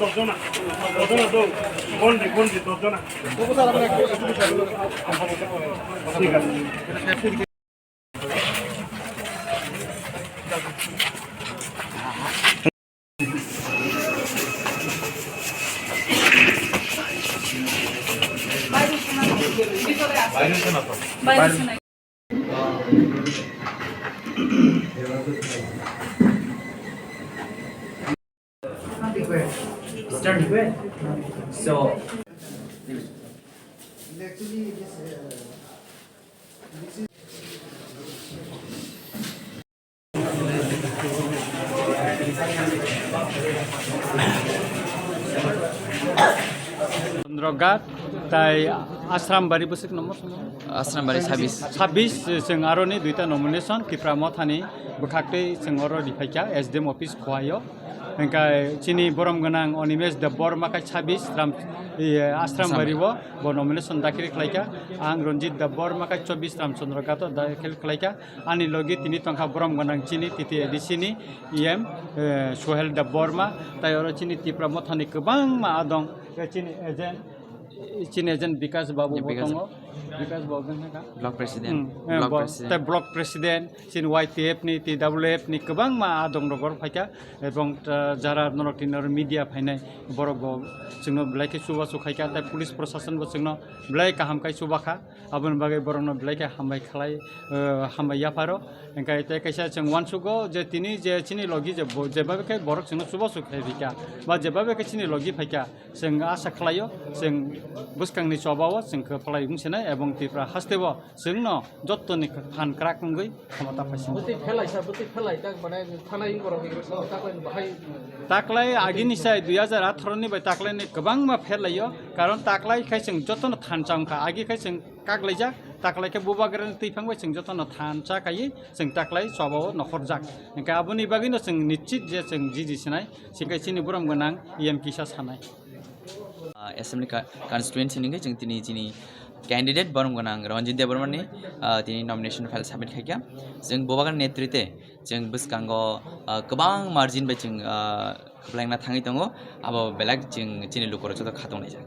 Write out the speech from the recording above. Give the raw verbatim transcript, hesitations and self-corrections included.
দশ জনা, দশ জনা দৌ। বন্দি, বন্দি, দশ জনা। ঠিক আছে। Start request. So, Chandra Ghat, tai Ashram Bari bwswk number? Ashram Bari sabis. Sabis, chwng aroni duita nomination, Tipra Mothani bwkhaktwi chwng oro riphaikha, S D M office Khowai o. Hingkhe chini borom gwnang Animesh Debbarma khe sabis Ram, iye, Ashram Ashram Bari Bari. O bo nomination dakhil khlaikha. Ang Ranjit Debbarma khe chobis Ramchandra Ghat o dakhil khlaikha. Ani logi tini tongkha borom gwnang chini T T A D C ni E M, eh, Sohel Debbarma, tai oro chini Tipra Mothani kwbangma adong, eh, chini agent, chini agent Bikash Babu bo Bikash. Tongo. Bikash Babu wngkha? Block president. Hmm, eh, Block bo, president. Tai block president, chini Y T F ni, T W F ni kwbangma adong rogor phaikha, ebong, eh, jara norok tini oro media phainai borok bo chwngno belai khe chubachu khaikha, tai police proshashan bo chwngno belai kaham khai chubakha. Aboni bagwi borokno belai khe hambai khlai, eh, hambai yapharo. Hingkhe tei kaisa chwng uansugo je tini je chini logi je bo-, jebabe khe borok chwngno chubachu khe rikha, ba jebabe khe chini logi phaikha, chwng asa khlaio, chwng bwskangni chobao chwng khe phalai wng sinai, ebong Tripura hasteo chwngno jottoni phan kwrak wngwi khomota phaising. Bwtwi phelai sa, bwtwi phelai tak, mane, thanai borok ni tak bahai. Taklai agini sai dui hajar atharo ni bai taklai ni kwbangma phelaio, karon taklai khai chwng jotono thansa wngkha, agi khai chwng kaklaijak, taklai khe bubagrani twiphang bai chwng jotono thansa kaiwi chwng taklai chobao nokhorjak. Hingkhe aboni bagwino chwng nischit je chwng jiji sinai, singkhe chini borom gwnang E M kisa sanai. Ah, assembly co-, constituency ni hwnkhe chwng tini chini candidate borom gwnang Ranjit Debbarma ni, ah, tini nomination file submit khaikha. Chwng bubagrani netritwe chwng bwskango, ah, kwbang margin bai chwng, ah, kwplengna thangwi tongo, abo belai chwng chini lukurok joto khatunglaijak.